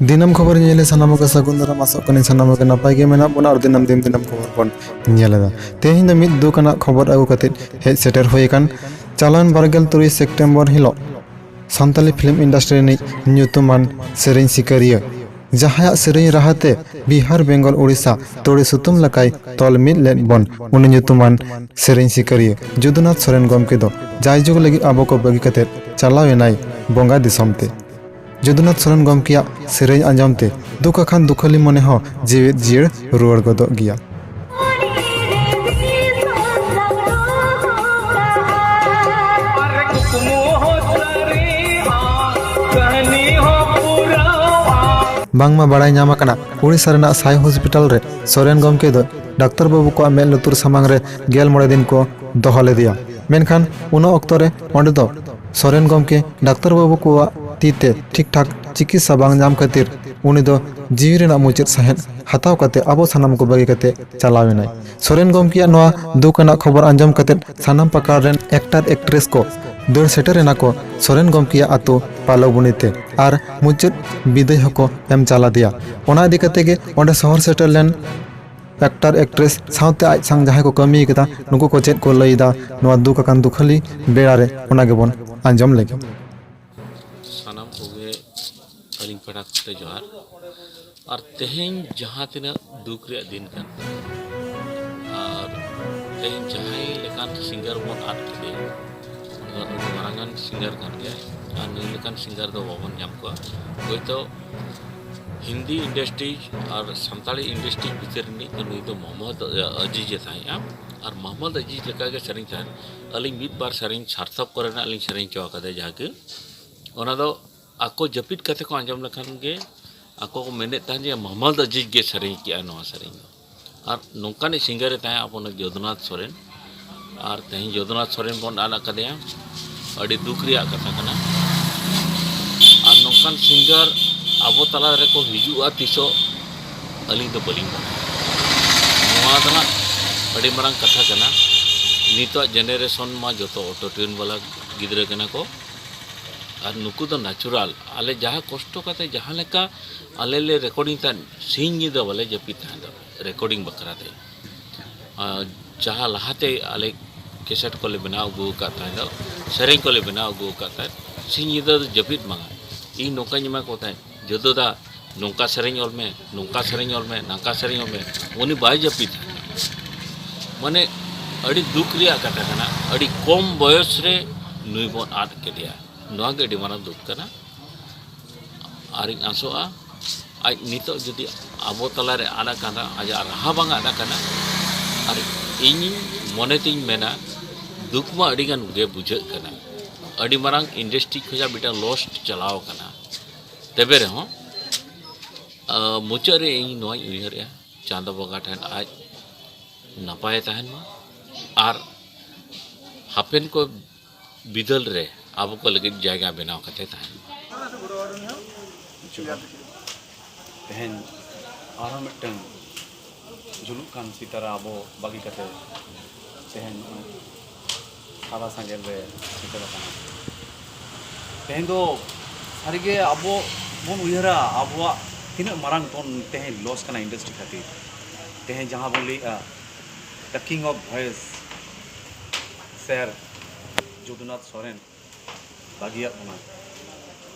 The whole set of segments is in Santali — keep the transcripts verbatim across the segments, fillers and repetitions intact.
ᱫᱤᱱᱟᱹᱢ ᱠᱷᱚᱵᱚᱨ ᱧᱮᱞ ᱥᱟᱱᱟᱢ ᱠᱚ ᱥᱟᱹᱜᱩᱱ ᱫᱟᱨᱟᱢ, ᱟᱥᱚᱜ ᱠᱟᱹᱱᱟᱹᱧ ᱥᱟᱱᱟᱢ ᱠᱚ ᱱᱟᱯᱟᱭ ᱜᱮ ᱢᱮᱱᱟᱜ ᱵᱚᱱᱟ ᱟᱨ ᱫᱤᱱᱟᱹᱢ ᱫᱤᱱ ᱫᱤᱱᱟᱹᱢ ᱠᱷᱚᱵᱚᱨ ᱵᱚᱱ ᱧᱮᱞ ᱮᱫᱟ᱾ ᱛᱮᱦᱮᱧ ᱫᱚ ᱢᱤᱫ ᱫᱩᱠ ᱟᱱᱟᱜ ᱠᱷᱚᱵᱚᱨ ᱟᱹᱜᱩ ᱠᱟᱛᱮ ᱦᱮᱡ ᱥᱮᱴᱮᱨ ᱦᱩᱭ ᱟᱠᱟᱱ᱾ ᱪᱟᱞᱟᱣᱮᱱ ᱵᱟᱨᱜᱮᱞ ᱛᱩᱨᱩᱭ ᱥᱮᱯᱴᱮᱢᱵᱚᱨ ᱦᱤᱞᱳᱜ ᱥᱟᱱᱛᱟᱞᱤ ᱯᱷᱤᱞᱢ ᱤᱱᱰᱟᱥᱴᱨᱤ ᱨᱤᱱᱤᱡ ᱧᱩᱛᱩᱢᱟᱱ ᱥᱮᱨᱮᱧ ᱥᱤᱠᱟᱹᱨᱤᱭᱟᱹ, ᱡᱟᱦᱟᱸᱭᱟᱜ ᱥᱮᱨᱮᱧ ᱨᱟᱦᱟᱛᱮ ᱵᱤᱦᱟᱨ, ᱵᱮᱝᱜᱚᱞ, ᱩᱲᱤᱥᱥᱟ ᱛᱩᱲᱤ ᱥᱩᱛᱟᱹᱢ ᱞᱮᱠᱟᱭ ᱛᱚᱞ ᱢᱤᱫ ᱞᱮᱫ ᱵᱚᱱ, ᱩᱱᱤ ᱧᱩᱛᱩᱢᱟᱱ ᱥᱮᱨᱮᱧ ᱥᱤᱠᱟᱹᱨᱤᱭᱟᱹ ᱡᱚᱫᱩᱱᱟᱛᱷ ᱥᱚᱨᱮᱱ ᱜᱚᱢᱠᱮ ᱫᱚ ᱡᱟᱭᱡᱩᱜᱽ ᱞᱟᱹᱜᱤᱫ ᱟᱵᱚ ᱠᱚ ᱵᱟᱹᱜᱤ ᱠᱟᱛᱮ ᱪᱟᱞᱟᱣ ᱮᱱᱟᱭ ᱵᱚᱸᱜᱟ ᱫᱤᱥᱚᱢ ᱛᱮ᱾ ᱡᱚᱫᱩᱱᱟᱛᱷ ᱥᱚᱨᱮᱱ ᱜᱚᱢᱠᱮᱭᱟᱜ ᱥᱮᱨᱮᱧ ᱟᱸᱡᱚᱢ ᱛᱮ ᱫᱩᱠ ᱟᱠᱟᱱ ᱫᱩᱠᱷᱟᱹᱞᱤ ᱢᱚᱱᱮ ᱦᱚᱸ ᱡᱤᱣᱮᱫ ᱡᱤᱭᱟᱹᱲ ᱨᱩᱣᱟᱹᱲ ᱜᱚᱫᱚᱜ ᱜᱮᱭᱟ᱾ ᱵᱟᱝᱢᱟ ᱵᱟᱲᱟᱭ ᱧᱟᱢ ᱟᱠᱟᱱᱟ, ᱩᱲᱤᱥᱥᱟ ᱨᱮᱱᱟᱜ ᱥᱟᱭ ᱦᱚᱥᱯᱤᱴᱟᱞ ᱨᱮ ᱥᱚᱨᱮᱱ ᱜᱚᱢᱠᱮ ᱫᱚ ᱰᱟᱠᱛᱟᱨ ᱵᱟᱹᱵᱩ ᱠᱚᱣᱟᱜ ᱢᱮᱫ ᱞᱩᱛᱩᱨ ᱥᱟᱢᱟᱝ ᱨᱮ ᱜᱮᱞ ᱢᱚᱬᱮ ᱫᱤᱱ ᱠᱚ ᱫᱚᱦᱚ ᱞᱮᱫᱮᱭᱟ᱾ ᱢᱮᱱᱠᱷᱟᱱ ᱚᱱᱟ ᱚᱠᱛᱚ ᱨᱮ ᱚᱸᱰᱮ ᱫᱚ ᱥᱚᱨᱮᱱ ᱜᱚᱢᱠᱮ ᱰᱟᱠᱛᱟᱨ ᱵᱟᱹᱵᱩ ᱠᱚᱣᱟᱜ ᱛᱤ ᱛᱮ ᱴᱷᱤᱠ ᱴᱷᱟᱠ ᱪᱤᱠᱤᱛᱥᱟ ᱵᱟᱝ ᱧᱟᱢ ᱠᱷᱟᱹᱛᱤᱨ ᱩᱱᱤ ᱫᱚ ᱡᱤᱣᱤ ᱨᱮᱱᱟᱜ ᱢᱩᱪᱟᱹᱫ ᱥᱟᱸᱦᱮᱫ ᱦᱟᱛᱟᱣ ᱠᱟᱛᱮ ᱟᱵᱚ ᱥᱟᱱᱟᱢ ᱠᱚ ᱵᱟᱹᱜᱤ ᱠᱟᱛᱮ ᱪᱟᱞᱟᱣ ᱮᱱᱟᱭ᱾ ᱥᱚᱨᱮᱱ ᱜᱚᱢᱠᱮᱭᱟᱜ ᱱᱚᱣᱟ ᱫᱩᱠ ᱟᱱᱟᱜ ᱠᱷᱚᱵᱚᱨ ᱟᱸᱡᱚᱢ ᱠᱟᱛᱮ ᱥᱟᱱᱟᱢ ᱯᱟᱠᱟᱲ ᱨᱮᱱ ᱮᱠᱴᱟᱨ ᱮᱠᱴᱨᱮᱥ ᱠᱚ ᱫᱟᱹᱲ ᱥᱮᱴᱮᱨ ᱮᱱᱟ ᱠᱚ ᱥᱚᱨᱮᱱ ᱜᱚᱢᱠᱮᱭᱟᱜ ᱟᱛᱳ ᱯᱟᱞᱚᱵᱩᱱᱤ ᱛᱮ ᱟᱨ ᱢᱩᱪᱟᱹᱫ ᱵᱤᱫᱟᱹᱭ ᱦᱚᱸᱠᱚ ᱮᱢ ᱪᱟᱞᱟᱫᱮᱭᱟ᱾ ᱚᱱᱟ ᱤᱫᱤ ᱠᱟᱛᱮ ᱜᱮ ᱚᱸᱰᱮ ᱥᱚᱦᱚᱨ ᱥᱮᱴᱮᱨ ᱞᱮᱱ ᱮᱠᱴᱟᱨ ᱮᱠᱴᱨᱮᱥ ᱥᱟᱶᱛᱮ ᱟᱡ ᱥᱟᱶ ᱡᱟᱦᱟᱸᱭ ᱠᱚ ᱠᱟᱹᱢᱤ ᱠᱟᱫᱟ, ᱱᱩᱠᱩ ᱠᱚ ᱪᱮᱫ ᱠᱚ ᱞᱟᱹᱭ ᱮᱫᱟ ᱱᱚᱣᱟ ᱫᱩᱠ ᱟᱠᱟᱱ ᱫᱩᱠᱷᱟᱹᱞᱤ ᱵᱮᱲᱟ ᱨᱮ, ᱚᱱᱟ ᱜᱮᱵᱚᱱ ᱟᱸᱡᱚᱢ ᱞᱮᱜᱮ᱾ ᱥᱟᱱᱟᱢ ᱠᱚᱜᱮ ᱟᱹᱞᱤᱧ ᱯᱟᱦᱴᱟ ᱠᱷᱚᱱ ᱡᱚᱦᱟᱨ᱾ ᱟᱨ ᱛᱮᱦᱮᱧ ᱡᱟᱦᱟᱸ ᱛᱤᱱᱟᱹᱜ ᱫᱩᱠ ᱨᱮᱭᱟᱜ ᱫᱤᱱ ᱠᱟᱱ ᱛᱟᱵᱚᱱᱟ, ᱟᱨ ᱛᱮᱦᱮᱧ ᱡᱟᱦᱟᱸᱭ ᱞᱮᱠᱟᱱ ᱥᱤᱝᱜᱟᱨ ᱵᱚᱱ ᱟᱫ ᱠᱮᱫᱮᱭᱟ, ᱩᱱᱤ ᱫᱚ ᱟᱹᱰᱤ ᱢᱟᱨᱟᱝᱟᱱ ᱥᱤᱝᱜᱟᱨ ᱠᱟᱱ ᱜᱮᱭᱟᱭ᱾ ᱟᱨ ᱱᱩᱭ ᱞᱮᱠᱟᱱ ᱥᱤᱝᱜᱟᱨ ᱫᱚ ᱵᱟᱵᱚᱱ ᱧᱟᱢ ᱠᱚᱣᱟ᱾ ᱦᱳᱭᱛᱳ ᱦᱤᱱᱫᱤ ᱤᱱᱰᱟᱥᱴᱨᱤ ᱟᱨ ᱥᱟᱱᱛᱟᱲᱤ ᱤᱱᱰᱟᱥᱴᱨᱤ ᱵᱷᱤᱛᱤᱨ ᱨᱤᱱᱤᱡ ᱫᱚ ᱱᱩᱭ ᱫᱚ ᱢᱚᱦᱚᱢᱢᱚᱫᱽ ᱟᱡᱤᱡ ᱮ ᱛᱟᱦᱮᱸᱫᱼᱟ᱾ ᱟᱨ ᱢᱚᱦᱚᱢᱢᱚᱫᱽ ᱟᱡᱤᱡ ᱞᱮᱠᱟᱜᱮ ᱥᱮᱨᱮᱧ ᱛᱟᱦᱮᱸᱫ᱾ ᱟᱹᱞᱤᱧ ᱢᱤᱫ ᱵᱟᱨ ᱥᱮᱨᱮᱧ ᱥᱟᱨᱛᱷᱚᱠ ᱠᱚᱨᱮᱱᱟᱜ ᱞᱤᱧ ᱥᱮᱨᱮᱧ ᱦᱚᱪᱚ ᱟᱠᱟᱫᱟ, ᱡᱟᱦᱟᱸ ᱠᱤ ᱚᱱᱟ ᱫᱚ ᱟᱠᱚ ᱡᱟᱹᱯᱤᱫ ᱠᱟᱛᱮ ᱠᱚ ᱟᱸᱡᱚᱢ ᱞᱮᱠᱷᱟᱱ ᱜᱮ ᱟᱠᱚ ᱠᱚ ᱢᱮᱱᱮᱫ ᱛᱟᱦᱮᱸᱫ ᱡᱮ ᱢᱚᱦᱚᱢᱢᱚᱫᱽ ᱟᱡᱤᱡ ᱜᱮ ᱥᱮᱨᱮᱧ ᱠᱮᱜᱼᱟ ᱱᱚᱣᱟ ᱥᱮᱨᱮᱧ ᱫᱚ᱾ ᱟᱨ ᱱᱚᱝᱠᱟᱱᱤᱡ ᱥᱤᱝᱜᱟᱨ ᱮ ᱛᱟᱦᱮᱸ ᱟᱵᱚᱱᱟ ᱡᱚᱫᱩᱱᱟᱛᱷ ᱥᱚᱨᱮᱱ᱾ ᱟᱨ ᱛᱮᱦᱮᱧ ᱡᱚᱫᱩᱱᱟᱛᱷ ᱥᱚᱨᱮᱱ ᱵᱚᱱ ᱟᱫ ᱟᱠᱟᱫᱮᱭᱟ᱾ ᱟᱹᱰᱤ ᱫᱩᱠ ᱨᱮᱭᱟᱜ ᱠᱟᱛᱷᱟ ᱠᱟᱱᱟ᱾ ᱟᱨ ᱱᱚᱝᱠᱟᱱ ᱥᱤᱝᱜᱟᱨ ᱟᱵᱚ ᱛᱟᱞᱟ ᱨᱮᱠᱚ ᱦᱤᱡᱩᱜᱼᱟ ᱛᱤᱥᱚᱜ, ᱟᱹᱞᱤᱧ ᱫᱚ ᱵᱟᱹᱞᱤᱧ ᱵᱟᱲᱟᱭᱟ᱾ ᱱᱚᱣᱟ ᱫᱚ ᱦᱟᱸᱜ ᱟᱹᱰᱤ ᱢᱟᱨᱟᱝ ᱠᱟᱛᱷᱟ ᱠᱟᱱᱟ᱾ ᱱᱤᱛᱚᱜ ᱡᱮᱱᱟᱨᱮᱥᱚᱱ ᱢᱟ ᱡᱚᱛᱚ ᱚᱴᱳ ᱴᱤᱭᱩᱱ ᱵᱟᱞᱟ ᱜᱤᱫᱽᱨᱟᱹ ᱠᱟᱱᱟ ᱠᱚ᱾ ᱟᱨ ᱱᱩᱠᱩ ᱫᱚ natural, ᱟᱞᱮ ᱡᱟᱦᱟᱸ ᱠᱚᱥᱴᱚ ᱠᱟᱛᱮ ᱡᱟᱦᱟᱸ ᱞᱮᱠᱟ ᱟᱞᱮ ᱞᱮ recording ᱛᱟᱦᱮᱸᱫ, ᱥᱤᱧ ᱧᱤᱫᱟᱹ ᱵᱟᱞᱮ ᱡᱟᱹᱯᱤᱫ ᱛᱟᱦᱮᱸᱫ recording ᱵᱟᱠᱷᱨᱟ ᱛᱮ᱾ ᱟᱨ ᱡᱟᱦᱟᱸ ᱞᱟᱦᱟᱛᱮ ᱟᱞᱮ cassette ᱠᱚᱞᱮ ᱵᱮᱱᱟᱣ ᱟᱹᱜᱩ ᱟᱠᱟᱫ ᱛᱟᱦᱮᱸᱫ, ᱥᱮᱨᱮᱧ ᱠᱚᱞᱮ ᱵᱮᱱᱟᱣ ᱟᱹᱜᱩ ᱟᱠᱟᱫ ᱛᱟᱦᱮᱸᱫ, ᱥᱤᱧ ᱧᱤᱫᱟᱹ ᱫᱚ ᱡᱟᱹᱯᱤᱫ ᱵᱟᱝᱟ᱾ ᱤᱧ ᱱᱚᱝᱠᱟᱧ ᱮᱢᱟ ᱠᱚ ᱛᱟᱦᱮᱸᱫ, "ᱡᱚᱫᱩ ᱫᱟ, ᱱᱚᱝᱠᱟ ᱥᱮᱨᱮᱧ ᱚᱞ ᱢᱮ, ᱱᱚᱝᱠᱟ ᱥᱮᱨᱮᱧ ᱚᱞ ᱢᱮ, ᱱᱟᱝᱠᱟ ᱥᱮᱨᱮᱧ ᱚᱞ ᱢᱮ", ᱩᱱᱤ ᱵᱟᱭ ᱡᱟᱹᱯᱤᱫᱟ᱾ ᱢᱟᱱᱮ, ᱟᱹᱰᱤ ᱫᱩᱠ ᱨᱮᱭᱟᱜ ᱠᱟᱛᱷᱟ ᱠᱟᱱᱟ, ᱟᱹᱰᱤ ᱠᱚᱢ ᱵᱚᱭᱚᱥ ᱨᱮ ᱱᱩᱭ ᱵᱚᱱ ᱟᱫ ᱠᱮᱫᱮᱭᱟ᱾ ᱱᱚᱣᱟ ᱜᱮ ᱟᱹᱰᱤ ᱢᱟᱨᱟᱝ ᱫᱩᱠ ᱠᱟᱱᱟ᱾ ᱟᱨᱤᱧ ᱟᱥᱚᱜᱼᱟ, ᱟᱡ ᱱᱤᱛᱚᱜ ᱡᱩᱫᱤ ᱟᱵᱚ ᱛᱟᱞᱟᱨᱮ ᱟᱫ ᱟᱠᱟᱱᱟ, ᱟᱡᱟᱜ ᱨᱟᱦᱟ ᱵᱟᱝ ᱟᱫ ᱟᱠᱟᱱᱟ, ᱟᱨ ᱤᱧ ᱢᱚᱱᱮ ᱛᱤᱧ ᱢᱮᱱᱟ, ᱫᱩᱠ ᱢᱟ ᱟᱹᱰᱤ ᱜᱟᱱ ᱜᱮ ᱵᱩᱡᱷᱟᱹᱜ ᱠᱟᱱᱟ᱾ ᱟᱹᱰᱤ ᱢᱟᱨᱟᱝ industry ᱠᱷᱚᱱᱟᱜ ᱢᱤᱫᱴᱟᱝ loss ᱪᱟᱞᱟᱣ ᱟᱠᱟᱱᱟ᱾ ᱛᱚᱵᱮ ᱨᱮᱦᱚᱸ, ᱟ, ᱢᱩᱪᱟᱹᱫ ᱨᱮ ᱤᱧ ᱱᱚᱣᱟᱧ ᱩᱭᱦᱟᱹᱨᱮᱜᱼᱟ, ᱪᱟᱸᱫᱚ ᱵᱚᱸᱜᱟ ᱴᱷᱮᱱ ᱟᱡ ᱱᱟᱯᱟᱭᱮ ᱛᱟᱦᱮᱱ ᱢᱟ ᱟᱨ ᱦᱟᱯᱮᱱ ᱠᱚ ᱵᱤᱫᱟᱹᱞ ᱨᱮ ᱟᱵᱚ ᱠᱚ ᱞᱟᱹᱜᱤᱫ ᱡᱟᱭᱜᱟ ᱵᱮᱱᱟᱣ ᱠᱟᱛᱮ ᱛᱟᱦᱮᱱ ᱢᱟ᱾ ᱡᱚᱦᱟᱨ᱾ ᱛᱮᱦᱮᱧ ᱟᱨᱦᱚᱸ ᱢᱤᱫᱴᱟᱝ ᱡᱩᱞᱩᱜ ᱠᱟᱱ ᱥᱤᱛᱟᱨᱟ ᱟᱵᱚ ᱵᱟᱹᱜᱤ ᱠᱟᱛᱮ ᱛᱮᱦᱮᱧ ᱱᱚᱜᱼᱚᱭ ᱥᱟᱫᱟ ᱥᱮᱸᱜᱮᱞ ᱨᱮ ᱥᱮᱴᱮᱨ ᱟᱠᱟᱱᱟ᱾ ᱛᱮᱦᱮᱧ ᱫᱚ ᱥᱟᱹᱨᱤᱜᱮ ᱟᱵᱚ ᱵᱚᱱ ᱩᱭᱦᱟᱹᱨᱟ, ᱟᱵᱚᱣᱟᱜ ᱛᱤᱱᱟᱹᱜ ᱢᱟᱨᱟᱝ ᱵᱚᱱ ᱛᱮᱦᱮᱧ loss ᱠᱟᱱᱟ industry ᱠᱷᱟᱹᱛᱤᱨ᱾ ᱛᱮᱦᱮᱧ ᱡᱟᱦᱟᱸ ᱵᱚᱱ ᱞᱟᱹᱭᱮᱜᱼᱟ, the king of voice, sir ᱡᱚᱫᱩᱱᱟᱛᱷ ᱥᱚᱨᱮᱱ ᱵᱟᱹᱜᱤᱭᱟᱫ ᱵᱚᱱᱟ᱾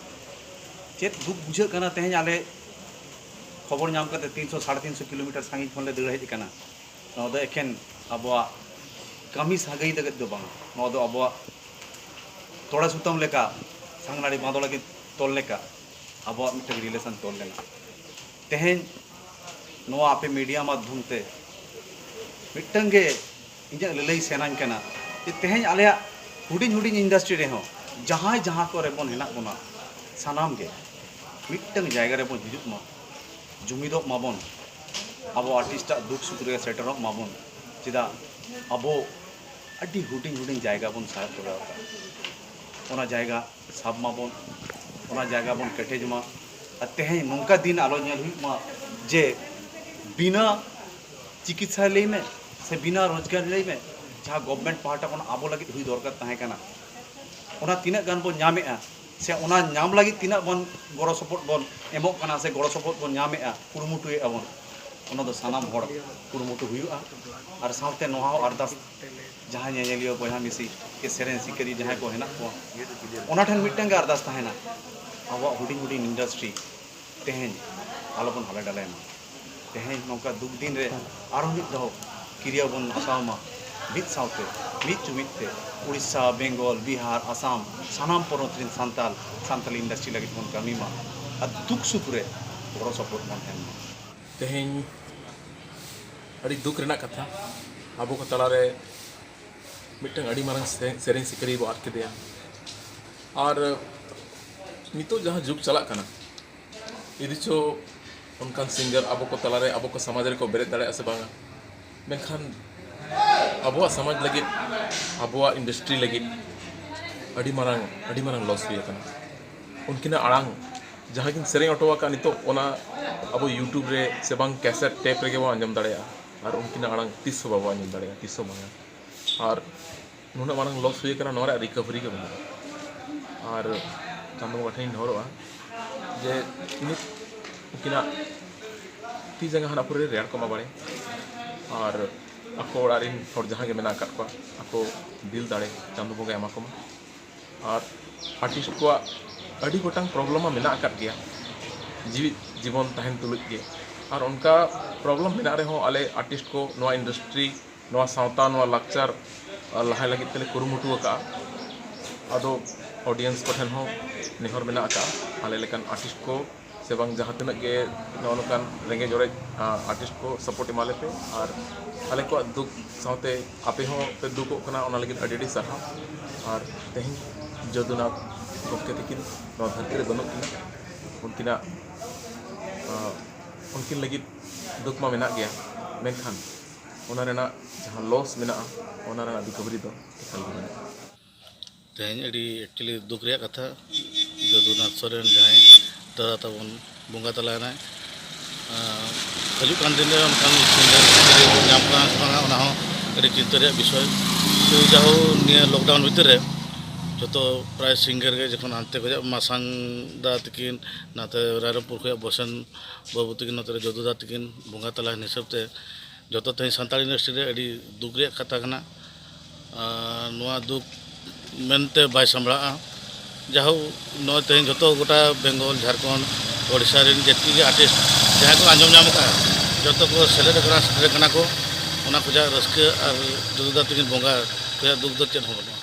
ᱪᱮᱫ ᱫᱩᱠ ᱵᱩᱡᱷᱟᱹᱜ ᱠᱟᱱᱟ, ᱛᱮᱦᱮᱧ ᱟᱞᱮ ᱠᱷᱚᱵᱚᱨ ᱧᱟᱢ ᱠᱟᱛᱮ ᱛᱤᱱᱥᱚ, ᱥᱟᱲᱮ ᱛᱤᱱᱥᱚ ᱠᱤᱞᱳᱢᱤᱴᱟᱨ ᱥᱟᱺᱜᱤᱧ ᱠᱷᱚᱱ ᱞᱮ ᱫᱟᱹᱲ ᱦᱮᱡ ᱟᱠᱟᱱᱟ᱾ ᱱᱚᱣᱟ ᱫᱚ ᱮᱠᱷᱮᱱ ᱟᱵᱚᱣᱟᱜ ᱠᱟᱹᱢᱤ ᱥᱟᱹᱜᱟᱹᱭ ᱞᱟᱹᱜᱤᱫ ᱫᱚ ᱵᱟᱝ, ᱱᱚᱣᱟ ᱫᱚ ᱟᱵᱚᱣᱟᱜ ᱛᱚᱲᱮ ᱥᱩᱛᱟᱹᱢ ᱞᱮᱠᱟ, ᱥᱟᱝᱱᱟᱲᱤ ᱵᱟᱸᱫᱚ ᱞᱟᱹᱜᱤᱫ ᱛᱚᱞ ᱞᱮᱠᱟ ᱟᱵᱚᱣᱟᱜ ᱢᱤᱫᱴᱟᱝ relation ᱛᱚᱞ ᱞᱮᱱᱟ᱾ ᱛᱮᱦᱮᱧ ᱱᱚᱣᱟ ᱟᱯᱮ media ᱢᱟᱫᱽᱫᱷᱚᱢ ᱛᱮ ᱢᱤᱫᱴᱟᱝ ᱜᱮ ᱤᱧᱟᱹᱜ ᱞᱟᱹᱞᱟᱹᱭ ᱥᱟᱱᱟᱧ ᱠᱟᱱᱟ ᱡᱮ ᱛᱮᱦᱮᱧ ᱟᱞᱮᱭᱟᱜ ᱦᱩᱰᱤᱧ ᱦᱩᱰᱤᱧ industry ᱨᱮᱦᱚᱸ ᱡᱟᱦᱟᱸᱭ ᱡᱟᱦᱟᱸ ᱠᱚᱨᱮ ᱵᱚᱱ ᱦᱮᱱᱟᱜ ᱵᱚᱱᱟ, ᱥᱟᱱᱟᱢ ᱜᱮ ᱢᱤᱫᱴᱟᱝ ᱡᱟᱭᱜᱟ ᱨᱮᱵᱚᱱ ᱦᱤᱡᱩᱜ ᱢᱟ, ᱡᱩᱢᱤᱫᱚᱜ ᱢᱟᱵᱚᱱ, ᱟᱵᱚ artist ᱟᱜ ᱫᱩᱠ ᱥᱩᱠ ᱨᱮ ᱥᱮᱴᱮᱨᱚᱜ ᱢᱟᱵᱚᱱ᱾ ᱪᱮᱫᱟᱜ ᱟᱵᱚ ᱟᱹᱰᱤ ᱦᱩᱰᱤᱧ ᱦᱩᱰᱤᱧ ᱡᱟᱭᱜᱟ ᱵᱚᱱ ᱥᱟᱵ ᱫᱚᱦᱚ ᱟᱠᱟᱫ, ᱚᱱᱟ ᱡᱟᱭᱜᱟ ᱥᱟᱵ ᱢᱟᱵᱚᱱ, ᱚᱱᱟ ᱡᱟᱭᱜᱟ ᱵᱚᱱ ᱠᱮᱴᱮᱡ ᱢᱟ᱾ ᱟᱨ ᱛᱮᱦᱮᱧ ᱱᱚᱝᱠᱟ ᱫᱤᱱ ᱟᱞᱚ ᱧᱮᱞ ᱦᱩᱭᱩᱜ ᱢᱟ ᱡᱮ ᱵᱤᱱᱟᱹ ᱪᱤᱠᱤᱛᱥᱟ ᱞᱟᱹᱭ ᱢᱮ ᱥᱮ ᱵᱤᱱᱟᱹ ᱨᱳᱡᱽᱜᱟᱨ ᱞᱟᱹᱭ ᱢᱮ, ᱡᱟᱦᱟᱸ government ᱯᱟᱦᱴᱟ ᱠᱷᱚᱱ ᱟᱵᱚ ᱞᱟᱹᱜᱤᱫ ᱦᱩᱭ ᱫᱚᱨᱠᱟᱨ ᱛᱟᱦᱮᱸ ᱠᱟᱱᱟ, ᱚᱱᱟ ᱛᱤᱱᱟᱹᱜ ᱜᱟᱱ ᱵᱚᱱ ᱧᱟᱢᱮᱜᱼᱟ, ᱥᱮ ᱚᱱᱟ ᱧᱟᱢ ᱞᱟᱹᱜᱤᱫ ᱛᱤᱱᱟᱹᱜ ᱵᱚᱱ ᱜᱚᱲᱚ ᱥᱚᱯᱚᱦᱚᱫ ᱵᱚᱱ ᱮᱢᱚᱜ ᱠᱟᱱᱟ ᱥᱮ ᱜᱚᱲᱚ ᱥᱚᱯᱚᱦᱚᱫ ᱵᱚᱱ ᱧᱟᱢᱮᱫᱼᱟ, ᱠᱩᱨᱩᱢᱩᱴᱩᱭᱮᱫᱼᱟ ᱵᱚᱱ, ᱚᱱᱟ ᱫᱚ ᱥᱟᱱᱟᱢ ᱦᱚᱲ ᱠᱩᱨᱩᱢᱩᱴᱩ ᱦᱩᱭᱩᱜᱼᱟ᱾ ᱟᱨ ᱥᱟᱶᱛᱮ ᱱᱚᱣᱟ ᱦᱚᱸ ᱟᱨᱫᱟᱥ, ᱡᱟᱦᱟᱸᱭ ᱧᱮᱧᱮᱞᱤᱭᱟᱹ ᱵᱚᱭᱦᱟ ᱢᱤᱥᱤ ᱥᱮ ᱥᱮᱨᱮᱧ ᱥᱤᱠᱟᱹᱨᱤᱭᱟᱹ ᱡᱟᱦᱟᱸᱭ ᱠᱚ ᱦᱮᱱᱟᱜ ᱠᱚᱣᱟ, ᱚᱱᱟ ᱴᱷᱮᱱ ᱢᱤᱫᱴᱟᱝ ᱜᱮ ᱟᱨᱫᱟᱥ ᱛᱟᱦᱮᱱᱟ, ᱟᱵᱚᱣᱟᱜ ᱦᱩᱰᱤᱧ ᱦᱩᱰᱤᱧ ᱤᱱᱰᱟᱥᱴᱨᱤ ᱛᱮᱦᱮᱧ ᱟᱞᱚᱵᱚᱱ ᱦᱟᱞᱮ ᱰᱟᱞᱮ ᱢᱟ᱾ ᱛᱮᱦᱮᱧ ᱱᱚᱝᱠᱟ ᱫᱩᱠ ᱫᱤᱱ ᱨᱮ ᱟᱨᱦᱚᱸ ᱢᱤᱫ ᱫᱷᱟᱣ ᱠᱤᱨᱭᱟᱹ ᱵᱚᱱ ᱦᱟᱛᱟᱣ ᱢᱟ, ᱢᱤᱫ ᱥᱟᱶᱛᱮ, ᱢᱤᱫ ᱡᱩᱢᱤᱫ ᱛᱮ᱾ ᱩᱲᱤᱥᱥᱟ, ᱵᱮᱝᱜᱚᱞ, ᱵᱤᱦᱟᱨ, ᱟᱥᱟᱢ, ᱥᱟᱱᱟᱢ ᱯᱚᱱᱚᱛ ᱨᱮᱱ ᱥᱟᱱᱛᱟᱲ ᱥᱟᱱᱛᱟᱞᱤ ᱤᱱᱰᱟᱥᱴᱨᱤ ᱞᱟᱹᱜᱤᱫ ᱵᱚᱱ ᱠᱟᱹᱢᱤ ᱢᱟ ᱟᱨ ᱫᱩᱠ ᱥᱩᱠ ᱨᱮ ᱜᱚᱲᱚ ᱥᱚᱯᱚᱦᱚᱫ ᱵᱚᱱ ᱮᱢ ᱢᱟ᱾ ᱛᱮᱦᱮᱧ ᱟᱹᱰᱤ ᱫᱩᱠ ᱨᱮᱱᱟᱜ ᱠᱟᱛᱷᱟ, ᱟᱵᱚ ᱠᱚ ᱛᱟᱞᱟᱨᱮ ᱢᱤᱫᱴᱟᱝ ᱟᱹᱰᱤ ᱢᱟᱨᱟᱝ ᱥᱮ-, ᱥᱮᱨᱮᱧ ᱥᱤᱠᱟᱹᱨᱤᱭᱟᱹ ᱵᱚ ᱟᱫ ᱠᱮᱫᱮᱭᱟ᱾ ᱟᱨ ᱱᱤᱛᱚᱜ ᱡᱟᱦᱟᱸ ᱡᱩᱜᱽ ᱪᱟᱞᱟᱜ ᱠᱟᱱᱟ, ᱤᱫᱤ ᱪᱚ ᱚᱱᱠᱟᱱ ᱥᱤᱝᱜᱟᱨ ᱟᱵᱚ ᱠᱚ ᱛᱟᱞᱟᱨᱮ, ᱟᱵᱚ ᱠᱚ ᱥᱚᱢᱟᱡᱽ ᱨᱮᱠᱚ ᱵᱮᱨᱮᱫ ᱫᱟᱲᱮᱭᱟᱜᱼᱟ ᱥᱮ ᱵᱟᱝᱟ? ᱢᱮᱱᱠᱷᱟᱱ ᱟᱵᱚᱣᱟᱜ ᱥᱚᱢᱟᱡᱽ ᱞᱟᱹᱜᱤᱫ, ᱟᱵᱚᱣᱟᱜ ᱤᱱᱰᱟᱥᱴᱨᱤ ᱞᱟᱹᱜᱤᱫ ᱟᱹᱰᱤ ᱢᱟᱨᱟᱝ, ᱟᱹᱰᱤ ᱢᱟᱨᱟᱝ ᱞᱚᱥ ᱦᱩᱭ ᱟᱠᱟᱱᱟ᱾ ᱩᱱᱠᱤᱱᱟᱜ ᱟᱲᱟᱝ ᱡᱟᱦᱟᱸ ᱠᱤᱱ ᱥᱮᱨᱮᱧ ᱦᱚᱴᱚ ᱟᱠᱟᱫ, ᱱᱤᱛᱚᱜ ᱚᱱᱟ ᱟᱵᱚ YouTube ᱨᱮ ᱥᱮ ᱵᱟᱝ ᱠᱮᱥᱮᱴ ᱴᱮᱯ ᱨᱮᱜᱮ ᱵᱚᱱ ᱟᱸᱡᱚᱢ ᱫᱟᱲᱮᱭᱟᱜᱼᱟ᱾ ᱟᱨ ᱩᱱᱠᱤᱱᱟᱜ ᱟᱲᱟᱝ ᱛᱤᱥ ᱦᱚᱸ ᱵᱟᱵᱚ ᱟᱸᱡᱚᱢ ᱫᱟᱲᱮᱭᱟᱜᱼᱟ, ᱛᱤᱥ ᱦᱚᱸ ᱵᱟᱝᱟ᱾ ᱟᱨ ᱱᱩᱱᱟᱹᱜ ᱢᱟᱨᱟᱝ ᱞᱚᱥ ᱦᱩᱭ ᱟᱠᱟᱱᱟ, ᱱᱚᱣᱟ ᱨᱮᱭᱟᱜ ᱨᱤᱠᱟᱵᱷᱟᱨᱤ ᱜᱮ ᱵᱟᱹᱱᱩᱜᱼᱟ᱾ ᱟᱨ ᱪᱟᱸᱫᱚ ᱵᱚᱸᱜᱟ ᱴᱷᱮᱱᱤᱧ ᱱᱮᱦᱚᱨᱚᱜᱼᱟ ᱡᱮ ᱤᱱᱟᱹ ᱩᱱᱠᱤᱱᱟᱜ ᱛᱤ ᱡᱟᱸᱜᱟ ᱦᱟᱱᱟ ᱯᱩᱨᱤ ᱨᱮᱭᱟᱲ ᱠᱚ ᱮᱢᱟ ᱵᱟᱲᱮ, ᱟᱨ ᱟᱠᱚ ᱚᱲᱟᱜ ᱨᱮᱱ ᱦᱚᱲ ᱡᱟᱦᱟᱸ ᱜᱮ ᱢᱮᱱᱟᱜ ᱟᱠᱟᱫ ᱠᱚᱣᱟ, ᱟᱠᱚ ᱫᱤᱞ ᱫᱟᱲᱮ ᱪᱟᱸᱫᱚ ᱵᱚᱸᱜᱟᱭ ᱮᱢᱟ ᱠᱚᱢᱟ᱾ ᱟᱨ ᱟᱨᱴᱤᱥᱴ ᱠᱚᱣᱟᱜ ᱟᱹᱰᱤ ᱜᱚᱴᱟᱝ ᱯᱨᱚᱵᱞᱮᱢ ᱢᱟ ᱢᱮᱱᱟᱜ ᱟᱠᱟᱫ ᱜᱮᱭᱟ ᱡᱤᱣᱤ ᱡᱤᱵᱚᱱ ᱛᱟᱦᱮᱱ ᱛᱩᱞᱩᱡ ᱜᱮ᱾ ᱟᱨ ᱚᱱᱠᱟ ᱯᱨᱚᱵᱞᱮᱢ ᱢᱮᱱᱟᱜ ᱨᱮᱦᱚᱸ ᱟᱞᱮ ᱟᱨᱴᱤᱥᱴ ᱠᱚ ᱱᱚᱣᱟ ᱤᱱᱰᱟᱥᱴᱨᱤ, ᱱᱚᱣᱟ ᱥᱟᱶᱛᱟ, ᱱᱚᱣᱟ ᱞᱟᱠᱪᱟᱨ, ᱟᱨ, ᱞᱟᱦᱟᱭ ᱞᱟᱹᱜᱤᱫ ᱛᱮᱞᱮ ᱠᱩᱨᱩᱢᱩᱴᱩ ᱟᱠᱟᱫᱼᱟ᱾ ᱟᱫᱚ ᱚᱰᱤᱭᱮᱱᱥ ᱠᱚᱴᱷᱮᱱ ᱦᱚᱸ ᱱᱮᱦᱚᱨ ᱢᱮᱱᱟᱜ ᱟᱠᱟᱫᱼᱟ, ᱟᱞᱮ ᱞᱮᱠᱟᱱ ᱟᱨᱴᱤᱥᱴ ᱠᱚ ᱥᱮ ᱵᱟᱝ ᱡᱟᱦᱟᱸ ᱛᱤᱱᱟᱹᱜ ᱜᱮ ᱱᱚᱜᱼᱚ ᱱᱚᱝᱠᱟᱱ ᱨᱮᱸᱜᱮᱡ ᱚᱨᱮᱡ, ᱟ, ᱟᱨᱴᱤᱥᱴ ᱠᱚ ᱥᱟᱯᱳᱨᱴ ᱮᱢᱟ ᱞᱮᱯᱮ᱾ ᱟᱨ ᱟᱞᱮ ᱠᱚᱣᱟᱜ ᱫᱩᱠ ᱥᱟᱶᱛᱮ ᱟᱯᱮ ᱦᱚᱸ ᱯᱮ ᱫᱩᱠᱚᱜ ᱠᱟᱱᱟ, ᱚᱱᱟ ᱞᱟᱹᱜᱤᱫ ᱟᱹᱰᱤ ᱟᱹᱰᱤ ᱥᱟᱨᱦᱟᱣ᱾ ᱟᱨ ᱛᱮᱦᱮᱧ ᱡᱚᱫᱩᱱᱟᱛᱷ ᱜᱚᱢᱠᱮ ᱛᱟᱹᱠᱤᱱ ᱱᱚᱣᱟ ᱫᱷᱟᱹᱨᱛᱤ ᱨᱮ ᱵᱟᱹᱱᱩᱜ ᱠᱤᱱᱟ, ᱩᱱᱠᱤᱱᱟᱜ, ᱟ, ᱩᱱᱠᱤᱱ ᱞᱟᱹᱜᱤᱫ ᱫᱩᱠ ᱢᱟ ᱢᱮᱱᱟᱜ ᱜᱮᱭᱟ, ᱢᱮᱱᱠᱷᱟᱱ ᱚᱱᱟ ᱨᱮᱱᱟᱜ ᱡᱟᱦᱟᱸ ᱞᱚᱥ ᱢᱮᱱᱟᱜᱼᱟ, ᱚᱱᱟ ᱨᱮᱱᱟᱜ ᱨᱤᱠᱟᱵᱷᱟᱨᱤ ᱫᱚ ᱮᱠᱟᱞ ᱜᱮ ᱵᱟᱹᱱᱩᱜᱼᱟ᱾ ᱛᱮᱦᱮᱧ ᱟᱹᱰᱤ actually ᱫᱩᱠ ᱨᱮᱭᱟᱜ ᱠᱟᱛᱷᱟ, ᱡᱚᱫᱩᱱᱟᱛᱷ ᱥᱚᱨᱮᱱ ᱡᱟᱦᱟᱸᱭ ᱫᱟᱫᱟ ᱛᱟᱵᱚᱱ ᱵᱚᱸᱜᱟ ᱛᱟᱞᱟᱭᱮᱱᱟᱭ, ᱟᱸ, ᱦᱤᱡᱩᱜ ᱠᱟᱱ ᱫᱤᱱ ᱨᱮ ᱚᱱᱠᱟᱱ ᱥᱤᱝᱜᱟᱨ ᱥᱤᱝᱜᱟᱨᱤᱭᱟᱹ ᱵᱚᱱ ᱧᱟᱢ ᱠᱚᱣᱟ ᱥᱮ ᱵᱟᱝᱟ, ᱚᱱᱟ ᱦᱚᱸ ᱟᱹᱰᱤ ᱪᱤᱱᱛᱟᱹ ᱨᱮᱭᱟᱜ ᱵᱤᱥᱚᱭ᱾ ᱛᱚ ᱡᱟᱦᱳ, ᱱᱤᱭᱟᱹ ᱞᱚᱠᱰᱟᱣᱩᱱ ᱵᱷᱤᱛᱤᱨ ᱨᱮ ᱡᱚᱛᱚ ᱯᱨᱟᱭ ᱥᱤᱝᱜᱟᱨ ᱜᱮ ᱡᱚᱠᱷᱚᱱ ᱦᱟᱱᱛᱮ ᱠᱷᱚᱱᱟᱜ ᱢᱟᱥᱟᱝ ᱫᱟ ᱛᱟᱹᱠᱤᱱ, ᱱᱟᱛᱮ ᱨᱟᱭᱨᱚᱝᱯᱩᱨ ᱠᱷᱚᱱᱟᱜ ᱵᱚᱥᱮᱱ ᱵᱟᱹᱵᱩ ᱛᱟᱹᱠᱤᱱ, ᱱᱚᱛᱮ ᱨᱮ ᱡᱚᱫᱩ ᱫᱟ ᱛᱟᱹᱠᱤᱱ, ᱵᱚᱸᱜᱟ ᱛᱟᱞᱟᱭᱮᱱ ᱦᱤᱥᱟᱹᱵ ᱛᱮ ᱡᱚᱛᱚ ᱛᱮᱦᱮᱧ ᱥᱟᱱᱛᱟᱲ ᱤᱱᱰᱟᱥᱴᱨᱤ ᱨᱮ ᱟᱹᱰᱤ ᱫᱩᱠ ᱨᱮᱭᱟᱜ ᱠᱟᱛᱷᱟ ᱠᱟᱱᱟ᱾ ᱟᱨ ᱱᱚᱣᱟ ᱫᱩᱠ ᱢᱮᱱᱛᱮ ᱵᱟᱭ ᱥᱟᱢᱵᱲᱟᱜᱼᱟ᱾ ᱡᱟᱦᱳᱠ, ᱱᱚᱜᱼᱚᱭ ᱛᱮᱦᱮᱧ ᱡᱚᱛᱚ ᱜᱚᱴᱟ ᱵᱮᱝᱜᱚᱞ, ᱡᱷᱟᱲᱠᱷᱚᱸᱰ, ᱳᱰᱤᱥᱟ ᱨᱮᱱ ᱡᱮᱛᱠᱤ ᱜᱮ ᱟᱨᱴᱤᱥᱴ ᱡᱟᱦᱟᱸᱭ ᱠᱚ ᱟᱸᱡᱚᱢ ᱧᱟᱢ ᱟᱠᱟᱫᱼᱟ, ᱡᱚᱛᱚ ᱠᱚ ᱥᱮᱞᱮᱫ ᱟᱠᱟᱱᱟ, ᱥᱮᱴᱮᱨ ᱟᱠᱟᱱᱟ ᱠᱚ᱾ ᱚᱱᱟ ᱠᱷᱚᱱᱟᱜ ᱨᱟᱹᱥᱠᱟᱹ ᱟᱨ ᱡᱚᱫᱩ ᱫᱟ ᱛᱟᱹᱠᱤᱱ ᱵᱚᱸᱜᱟ ᱠᱷᱚᱱᱟᱜ ᱫᱩᱠ ᱫᱚ ᱪᱮᱫ ᱦᱚᱸ ᱵᱟᱹᱱᱩᱜᱼᱟ᱾